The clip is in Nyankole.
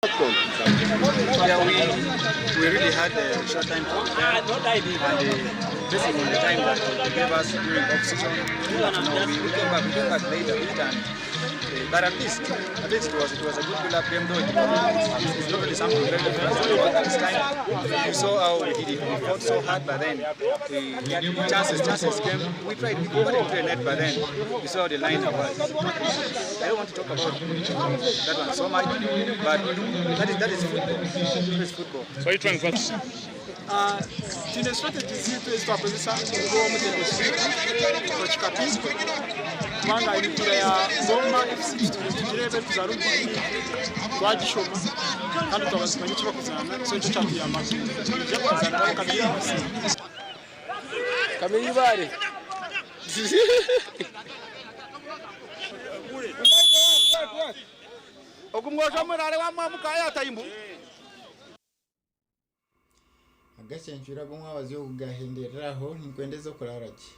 Yeah, we, we really had a short time to prepare and basing on the time that they gave us during off season, you know, we, we came back we came back late a bit and but at least at least it was it was a good build up game though it, it's, it's not really something very different at this time. You saw how we did it. We fought so hard but then the chances chances came. We tried we got into the net but then you saw the lineup was I don't want to talk about that one so much but that is that is football. That is football. So are you trying to Twine strategy ziitu ezi twakozesa nk'omutendesi waitu Coach Kapi kubanga emipiira ya Gomba FC tugireeba erikuzaara omu league twagishoma kandi twaba nitumanya eki bakuzaana so nikyo kyatuyamba kwija tukazaana nabo kabiri tukabasinga. Kamiri ibare. Ogu mwojo omurare wamwamuka yataimbu. Agacencwire ag'omwabazyo ogu gahenderera aho, ninkwendeza okuraara gye.